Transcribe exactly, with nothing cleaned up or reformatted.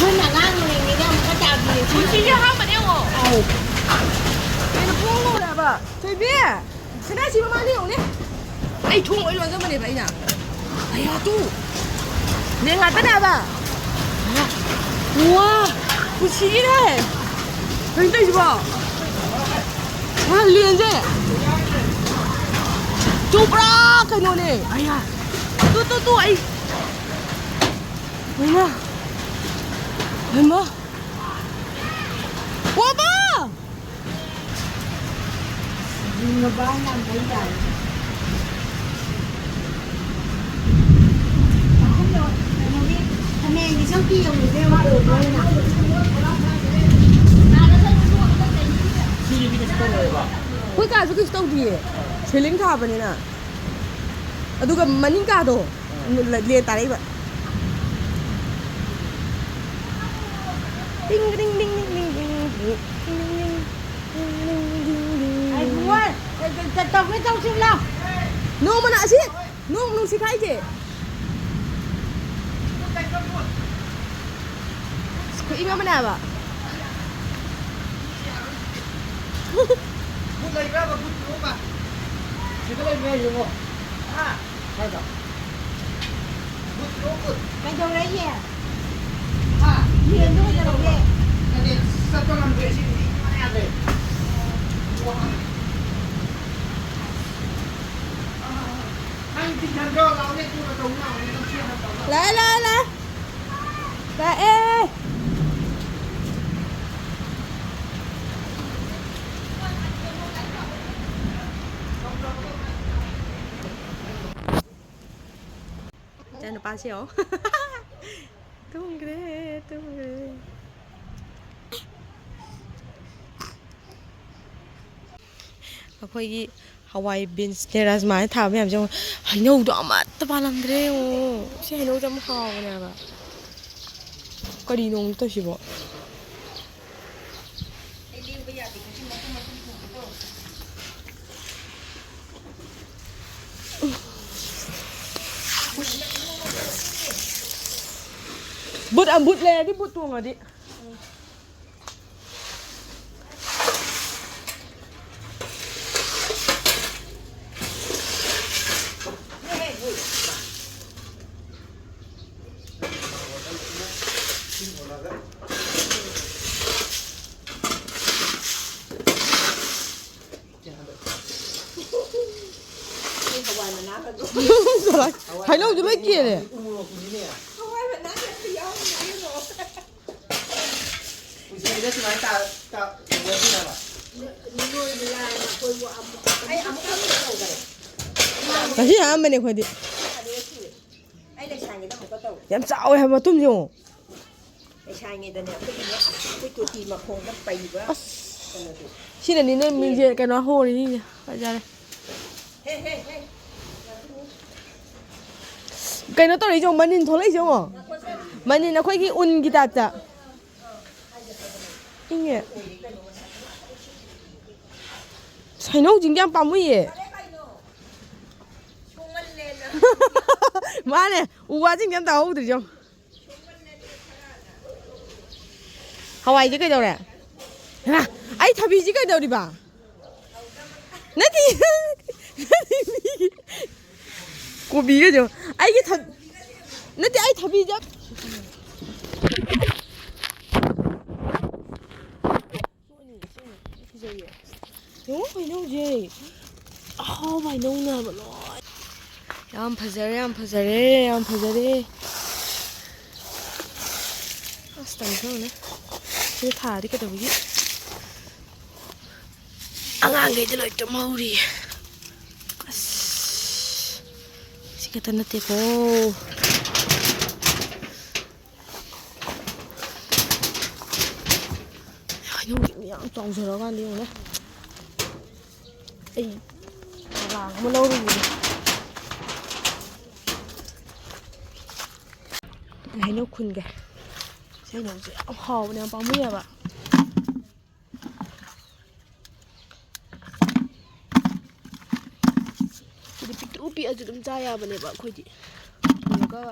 ꯑꯩꯈꯣꯏꯅ ꯑꯉꯥꯡ ꯑꯣꯏꯔꯤꯉꯩꯗ ꯑꯃꯨꯛꯀ ꯇꯥꯕꯤꯔꯦ꯫ ꯄꯨꯟꯁꯤꯁꯦ ꯑꯍꯥꯟꯕꯅꯦ ꯌꯦꯡꯉꯣ꯫ ꯑꯧ꯫ ꯑꯩꯅ ꯄꯨꯡ ꯂꯧꯔꯦ ꯍꯥꯏꯕ꯫ ꯊꯣꯏꯕꯤ! ꯁꯅꯥꯁꯤ ꯃꯃꯥꯡꯗ ꯌꯦꯡꯉꯨꯅꯦ꯫ ꯑꯩ ꯊꯣꯡ ꯂꯣꯏ ꯂꯣꯟꯖꯕꯅꯦꯕ ꯑꯩꯅ꯫ ꯑꯌꯥ ꯇꯨ꯫ ꯂꯦꯟ ꯉꯥꯛꯇꯅꯦ ꯍꯥꯏꯕ꯫ ꯋꯥ! ꯄꯨꯟꯁꯤꯒꯤꯅꯦ꯫ ꯀꯩꯅꯣ ꯇꯧꯔꯤꯁꯤꯕꯣ? ꯋꯥ, ꯂꯦꯟꯁꯦ꯫ ꯇꯨ ꯄꯨꯔꯥ ꯀꯩꯅꯣꯅꯦ꯫ ꯑꯌꯥ꯫ ꯇꯨ, ꯇꯨ, ꯇꯨ, ꯑꯩ꯫ ꯍꯩꯃꯥ! ꯍꯩꯃꯥ! ꯋꯥꯕ! ꯑꯩꯈꯣꯏ ꯀꯥꯁꯨ ꯀꯩꯁꯨ ꯇꯧꯗꯤꯌꯦ꯫ ꯁꯤꯂꯤꯡ ꯊꯥꯕꯅꯤꯅ꯫ ꯑꯗꯨꯒ ꯃꯅꯤꯡ ꯀꯥꯗꯣ꯫ ꯂꯦꯟ ꯇꯥꯔꯛꯏꯕ꯫ ꯇꯤꯡ ꯇꯤꯡ ꯇꯤꯡ ꯇꯤꯡ ꯇꯤꯡ ꯇꯤꯡ ꯇꯤꯡ ꯇꯤꯡ ꯇꯤꯡ ꯇꯤꯡ ꯇꯤꯡ꯫ ꯑꯩ ꯏꯕꯨꯡꯉꯣ, ꯇꯧꯒꯦ ꯇꯧꯁꯤ ꯂꯥꯎ꯫ ꯅꯣꯡꯃꯅ ꯑꯁꯤ ꯅꯣꯡ ꯅꯨꯡꯁꯤꯠ ꯍꯥꯏꯁꯦ꯫ ꯑꯁ, ꯈꯨꯏꯪ ꯑꯃꯅꯦ ꯍꯥꯏꯕ꯫ ꯕꯨꯠ ꯂꯩꯕ꯭ꯔꯥꯕ? ꯕꯨꯠ ꯄꯨꯔꯛꯎꯕ꯫ ꯁꯤꯗ ꯂꯩꯕ꯭ꯔꯥ ꯌꯦꯡꯉꯣ꯫ ꯍꯥ? ꯀꯥꯏꯗ? ꯕꯨꯠ ꯄꯨꯔꯛꯎ, ꯕꯨꯠ꯫ ꯀꯩꯗꯧꯔꯒꯦ? ꯍꯥ? ꯌꯦꯟꯗꯣ ꯀꯩꯗꯧꯔꯒꯦ? ꯅꯠꯇꯦ, ꯆꯠꯄ ꯉꯝꯗ꯭ꯔꯦ, ꯁꯤ ꯃꯤ ꯌꯥꯗ꯭ꯔꯦ꯫ ꯋꯥ꯫ ꯅꯪ ꯆꯤꯡꯁꯤꯟꯈ꯭ꯔꯣ, ꯂꯥꯎꯅꯦ, ꯊꯨꯅ ꯇꯧꯅꯦ, ꯅꯪ ꯆꯦꯟꯅꯕ ꯇꯧꯅꯦ꯫ ꯂꯥꯛꯑꯦ, ꯂꯥꯛꯑꯦ, ꯂꯥꯛꯑꯦ꯫ ꯂꯥꯛꯑꯦ꯫ ꯏꯆꯥꯅꯨꯄꯥꯁꯦ ꯌꯦꯡꯉꯣ꯫ ꯇꯨꯝꯈ꯭ꯔꯦ, ꯇꯨꯝꯈ꯭ꯔꯦ꯫ ꯑꯩꯈꯣꯏꯒꯤ ꯍꯋꯥꯏ, ꯕꯤꯟꯁꯅꯦ, ꯔꯥꯖꯃꯥꯅꯦ ꯊꯥꯕ ꯃꯌꯥꯝꯁꯦ ꯌꯦꯡꯉꯣ꯫ ꯍꯩꯅꯧꯗꯣ ꯑꯃꯠꯇ ꯄꯥꯜꯂꯝꯗ꯭ꯔꯦ ꯌꯦꯡꯉꯣ꯫ ꯁꯤ ꯍꯩꯅꯧꯁꯦ ꯌꯥꯝ ꯍꯥꯎꯕꯅꯦ ꯍꯥꯏꯕ꯫ ꯀꯔꯤꯅꯣ ꯑꯃꯨꯛ ꯇꯧꯏꯁꯤꯕꯣ? ꯕꯨꯠ ꯑ-, ꯕꯨꯠ ꯂꯩꯔꯗꯤ, ꯕꯨꯠ ꯇꯣꯡꯉꯗꯤ꯫ ꯍꯩꯅꯧꯗꯨ ꯂꯣꯏ ꯀꯦꯜꯂꯦ꯫ ꯄꯨꯟꯁꯤꯗ ꯁꯨꯃꯥꯏꯅ ꯇꯥ-, ꯇꯥ-, ꯇꯧꯅꯗ꯭ꯔꯤꯕ꯫ ꯉꯁꯤ ꯑꯍꯥꯟꯕꯅꯦ ꯑꯩꯈꯣꯏꯗꯤ꯫ ꯑꯩ ꯂꯩꯁꯥꯏꯉꯩꯗ ꯑꯃꯨꯛꯀ ꯇꯧ꯫ ꯌꯥꯝ ꯆꯥꯎꯋꯦ ꯍꯥꯏꯕ ꯃꯇꯨꯝꯁꯦ ꯌꯦꯡꯉꯣ꯫ ꯂꯩꯁꯥꯏꯉꯩꯗꯅꯦ, ꯑꯩꯈꯣꯏꯒꯤꯅꯦ, ꯑꯩꯈꯣꯏ ꯇꯣꯇꯤ ꯃꯈꯣꯡꯗ ꯄꯩꯕ ꯑꯁ꯫ ꯀꯩꯅꯣꯗꯣ꯫ ꯁꯤꯅꯅꯤꯅꯦ ꯃꯤꯁꯦ ꯀꯩꯅꯣ ꯍꯣꯔꯤꯅꯤꯅꯦ꯫ ꯐꯖꯔꯦ꯫ ꯍꯦ, ꯍꯦ, ꯍꯦ꯫ ꯀꯩꯅꯣ ꯇꯧꯔꯛꯏꯁꯦ ꯌꯦꯡꯉꯣ, ꯃꯅꯤꯟ ꯊꯣꯛꯂꯛꯏꯁꯦ ꯌꯦꯡꯉꯣ꯫ ꯃꯅꯤꯟ ꯑꯩꯈꯣꯏꯒꯤ ꯎꯟꯒꯤ ꯇꯥꯏꯞꯇ꯫ ꯏꯪꯉꯦ꯫ ꯍꯩꯅꯧꯁꯤꯡꯁꯦ ꯌꯥꯝ ꯄꯥꯝꯃꯨꯏꯌꯦ꯫ ꯃꯥꯅꯦ, ꯎ ꯋꯥꯁꯤꯡꯁꯦ ꯑꯝꯇ ꯍꯧꯗ꯭ꯔꯤꯁꯦ ꯌꯦꯡꯉꯣ꯫ ꯍꯋꯥꯏꯁꯦ ꯀꯩꯗꯧꯔꯦ? ꯍꯩꯃꯥ, ꯑꯩ ꯊꯕꯤꯁꯤ ꯀꯩꯗꯧꯔꯤꯕ? ꯅꯠꯇꯦ꯫ ꯀꯣꯕꯤꯒꯁꯦ꯫ ꯑꯩꯒꯤ ꯊ-, ꯅꯠꯇꯦ, ꯑꯩ ꯊꯕꯤꯁꯦ꯫ ꯌꯦꯡꯉꯣ ꯍꯩꯅꯧꯁꯦ꯫ ꯑꯍꯥꯎꯕ ꯍꯩꯅꯧꯅꯦ ꯍꯥꯏꯕ ꯂꯣꯏ꯫ ꯌꯥꯝ ꯐꯖꯔꯦ, ꯌꯥꯝ ꯐꯖꯔꯦ, ꯌꯥꯝ ꯐꯖꯔꯦ꯫ ꯑꯁ, ꯇꯟꯈ꯭ꯔꯕꯅꯦ꯫ ꯁꯤꯗ ꯊꯥꯔꯗꯤ ꯀꯩꯗꯧꯕꯒꯤ? ꯑꯉꯥꯡꯈꯩꯗꯤ ꯂꯣꯏ ꯇꯨꯝꯍꯧꯔꯤ꯫ ꯑꯁ, ꯁꯤ ꯈꯛꯇ ꯅꯠꯇꯦꯀꯣ꯫ ꯍꯩꯅꯧꯁꯦ ꯃꯤ ꯌꯥꯝ ꯆꯥꯎꯖꯔꯀꯥꯟꯗ ꯌꯦꯡꯉꯨꯅꯦ꯫ ꯑꯩ ꯆꯔꯥ ꯑꯃ ꯂꯧꯔꯨꯕꯅꯦ꯫ ꯍꯩꯅꯧ ꯈꯨꯟꯒꯦ꯫ ꯁꯤ ꯍꯩꯅꯧꯁꯦ ꯌꯥꯝ ꯍꯥꯎꯕꯅꯦ, ꯌꯥꯝ ꯄꯥꯝꯃꯨꯏ ꯍꯥꯏꯕ꯫ ꯁꯤꯗꯤ ꯄꯤꯛꯇ꯭ꯔꯨ ꯄꯤꯛꯑꯁꯨ ꯑꯗꯨꯝ ꯆꯥ ꯌꯥꯕꯅꯦꯕ ꯑꯩꯈꯣꯏꯗꯤ꯫ ꯄꯨꯔꯒ